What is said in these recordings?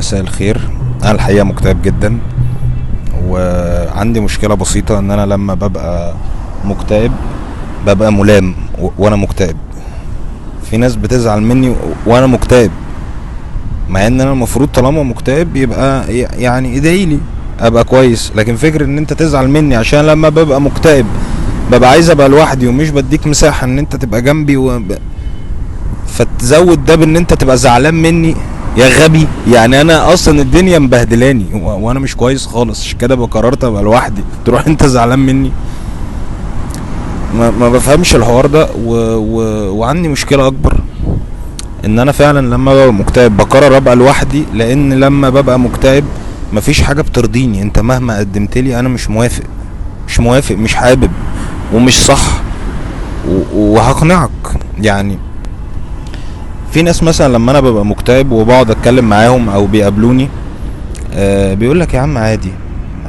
مساء الخير. انا الحقيقة مكتئب جدا، وعندي مشكلة بسيطة ان انا لما ببقى مكتئب ببقى ملام وانا مكتئب. في ناس بتزعل مني وانا مكتئب، مع ان انا المفروض طالما مكتئب يبقى يعني ادعي لي ابقى كويس، لكن فكرة ان انت تزعل مني عشان لما ببقى مكتئب ببقى عايز ابقى لوحدي ومش بديك مساحة ان انت تبقى جنبي فتزود ده بان انت تبقى زعلان مني يا غبي. يعني انا اصلا الدنيا مبهدلاني وانا مش كويس خالص، عشان كده بقررت ابقى لوحدي، تروح انت زعلان مني. ما بفهمش الحوار ده. وعندي مشكلة اكبر، ان انا فعلا لما ببقى مكتئب بقرر ابقى لوحدي، لان لما ببقى مكتئب مفيش حاجة بترضيني. انت مهما قدمت لي انا مش موافق، مش موافق، مش حابب، ومش صح، وهقنعك. يعني في ناس مثلا لما انا ببقى مكتئب وبقعد اتكلم معاهم او بيقابلوني، بيقول لك يا عم عادي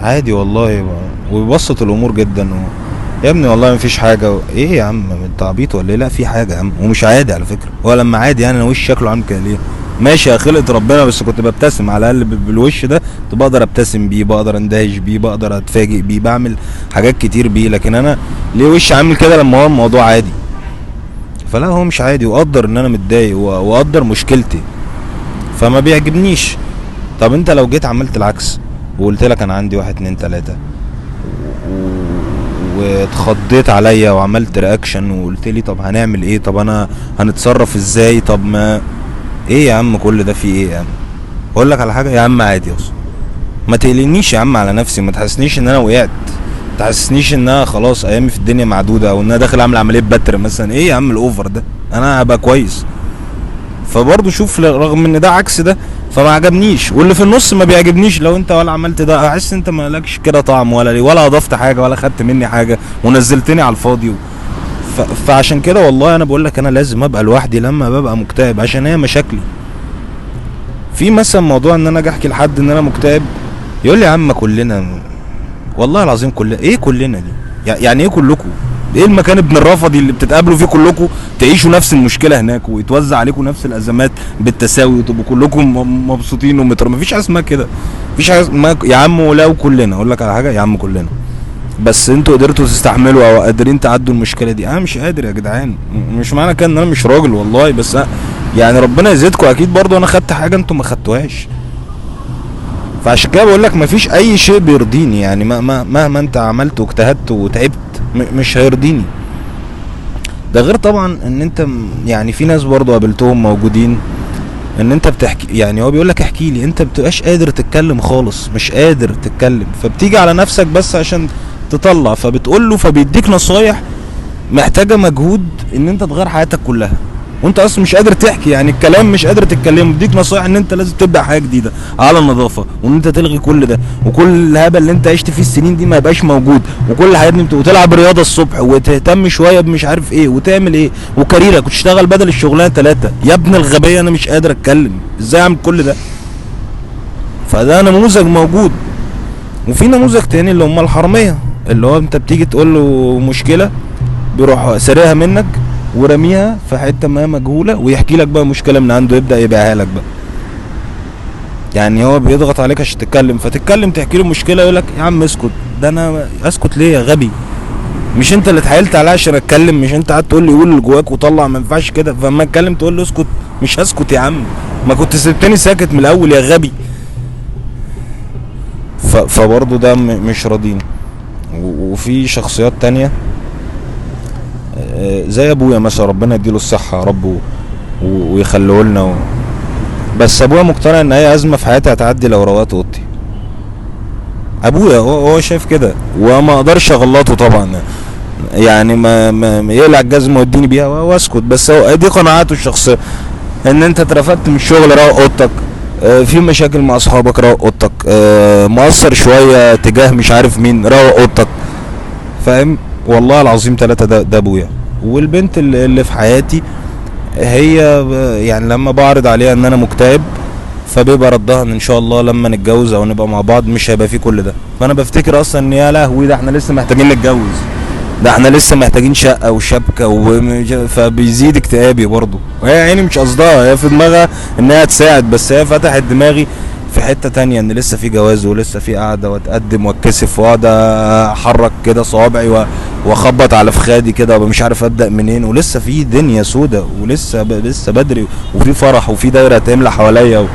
عادي والله، ويبسط الامور جدا، يا ابني والله مفيش حاجة. ايه يا عم انت عبيط ولا ايه؟ لا في حاجة يا عم، ومش عادي على فكرة. هو لما عادي يعني انا وش شكله عامل كده ليه؟ ماشي يا خلقه ربنا، بس كنت ببتسم على الاقل بالوش ده، كنت بقدر ابتسم بيه، بقدر اندهش بيه، بقدر اتفاجئ بيه، بعمل حاجات كتير بيه. لكن انا ليه وش عامل كده لما هو الموضوع عادي؟ فلا هو مش عادي، وقدر ان انا متضايق وقدر مشكلتي، فما بيعجبنيش. طب انت لو جيت عملت العكس وقلت لك انا عندي 1 2 3 واتخضيت عليا وعملت reaction وقلت لي طب هنعمل ايه، طب انا هنتصرف ازاي، طب ما ايه يا عم كل ده في ايه يا عم؟ اقول لك على حاجة يا عم عادي اصلا، ما تقلقنيش يا عم على نفسي، ما تحسنيش ان انا وقعت، ما تحسسنيش ان انا خلاص ايامي في الدنيا معدودة، او ان انا داخل اعمل عملية بتر مثلا. ايه يا عم ال over ده؟ انا هبقى كويس. فبرضه شوف، رغم ان ده عكس ده فما عجبنيش، واللي في النص ما بيعجبنيش. لو انت ولا عملت ده احس انت ما لكش كده طعم، ولا ليه، ولا اضفت حاجة، ولا خدت مني حاجة، ونزلتني على الفاضي. فعشان كده والله انا بقول لك انا لازم ابقى لوحدي لما ببقى مكتئب، عشان هي مشاكلي. في مثلا موضوع ان انا اجي احكي لحد ان انا مكتئب، يقول لي يا عم كلنا، والله العظيم كلنا. ايه كلنا دي؟ يعني ايه كلكم؟ ايه المكان ابن الرفضي اللي بتتقابلوا فيه كلكم تعيشوا نفس المشكلة هناك ويتوزع عليكم نفس الازمات بالتساوي وتبقوا كلكم مبسوطين ومتر؟ مفيش حاجة اسمها كده، مفيش حاجة اسمها يا عم ولو كلنا. اقول لك على حاجة يا عم كلنا، بس انتوا قدرتوا تستحملوا او قادرين تعدوا المشكلة دي. انا مش قادر يا جدعان، مش معنى كده ان انا مش راجل والله، بس يعني ربنا يزيدكم. اكيد برضو انا خدت حاجة انتوا ما خدتوهاش، فعشان كده بقول لك مفيش اي شيء بيرضيني. يعني مهما انت عملت واجتهدت وتعبت مش هيرضيني. ده غير طبعا ان انت يعني في ناس برضو قابلتهم موجودين ان انت بتحكي، يعني هو بيقول لك احكي لي، انت بتبقاش قادر تتكلم خالص، مش قادر تتكلم، فبتيجي على نفسك بس عشان تطلع، فبتقول له، فبيديك نصايح محتاجه مجهود ان انت تغير حياتك كلها، وانت اصلا مش قادر تحكي، يعني الكلام مش قادر تتكلمه. بيديك نصايح ان انت لازم تبدا حياة جديدة على النظافة، وان انت تلغي كل ده، وكل الهبل اللي انت عشت فيه السنين دي ما يبقاش موجود، وكل الحاجات دي، وتلعب رياضة الصبح، وتهتم شوية بمش عارف ايه، وتعمل ايه، وكاريرك، وتشتغل بدل الشغلانة 3. يا ابن الغبية انا مش قادر اتكلم، ازاي اعمل كل ده؟ فده نموذج موجود. وفي نموذج تاني اللي هم الحرامية، اللي هو انت بتيجي تقول له مشكلة بيروح سارقها منك ورميها في حتة ما مجهولة، ويحكي لك بقى مشكلة من عنده، يبدا يبيعها لك بقى. يعني هو بيضغط عليك عشان تتكلم، فتتكلم تحكي له مشكلة، يقول لك يا عم اسكت. ده انا اسكت ليه يا غبي؟ مش انت اللي اتحايلت عليا عشان اتكلم؟ مش انت قعدت تقول لي قول اللي جواك وطلع، ما ينفعش كده. فاما اتكلم تقول له اسكت، مش هسكت يا عم، ما كنت سبتني ساكت من الاول يا غبي. فبرضه ده مش راضين. وفي شخصيات تانية زي ابويا مثلا، ربنا يديله الصحة يا رب ويخليه لنا بس ابويا مقتنع ان اي ازمة في حياتي هتعدي لو روقت اوضتي. ابويا هو شايف كده، وما اقدرش اغلطه طبعا، يعني ما يقلع الجزمة ويديني بيها واسكت، بس هو دي قناعاته الشخصية. ان انت اترفدت من الشغل روق اوضتك، في مشاكل مع اصحابك روق اوضتك، مقصر شوية تجاه مش عارف مين روق اوضتك، فاهم؟ والله العظيم 3 ده ابويا. والبنت اللي في حياتي هي يعني لما بعرض عليها ان انا مكتئب، فبيبقى ردها ان شاء الله لما نتجوز او نبقى مع بعض مش هيبقى فيه كل ده. فانا بفتكر اصلا ان يا لهوي ده احنا لسه محتاجين نتجوز، ده احنا لسه محتاجين شقه وشبكة فبيزيد اكتئابي برضه. وهي عيني مش قصدها، هي في دماغها انها تساعد، بس هي فتحت دماغي في حتة تانية، ان لسه في جواز ولسه في قعدة واتقدم واتكسف واقعد احرك كده صوابعي واخبط على فخادي كده وابقى مش عارف ابدا منين، ولسه في دنيا سودة ولسه لسه بدري وفي فرح وفي دايرة تملى حواليا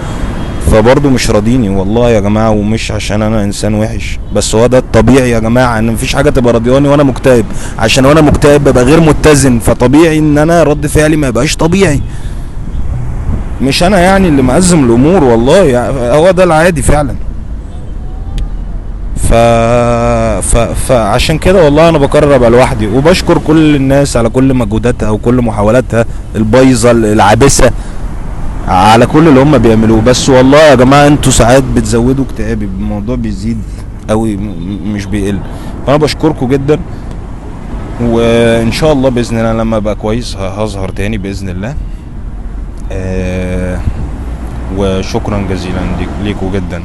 فبرضه مش راضيني والله يا جماعة. ومش عشان انا انسان وحش، بس هو ده الطبيعي يا جماعة، ان مفيش حاجة تبقى راضياني وانا مكتئب، عشان وانا مكتئب ببقى غير متزن، فطبيعي ان انا رد فعلي ما يبقاش طبيعي. مش انا يعني اللي مأزم الامور والله، يعني هو ده العادي فعلا. فعشان كده والله انا بقرر ابقى لوحدي، وبشكر كل الناس على كل مجهوداتها وكل محاولاتها البايظه العابسه على كل اللي هم بيعملوه. بس والله يا جماعة انتوا ساعات بتزودوا اكتئابي، الموضوع بيزيد قوي مش بيقل. فانا بشكركم جدا، وان شاء الله باذن الله لما ابقى كويس هظهر تاني باذن الله. وشكرا جزيلا ليكم جدا.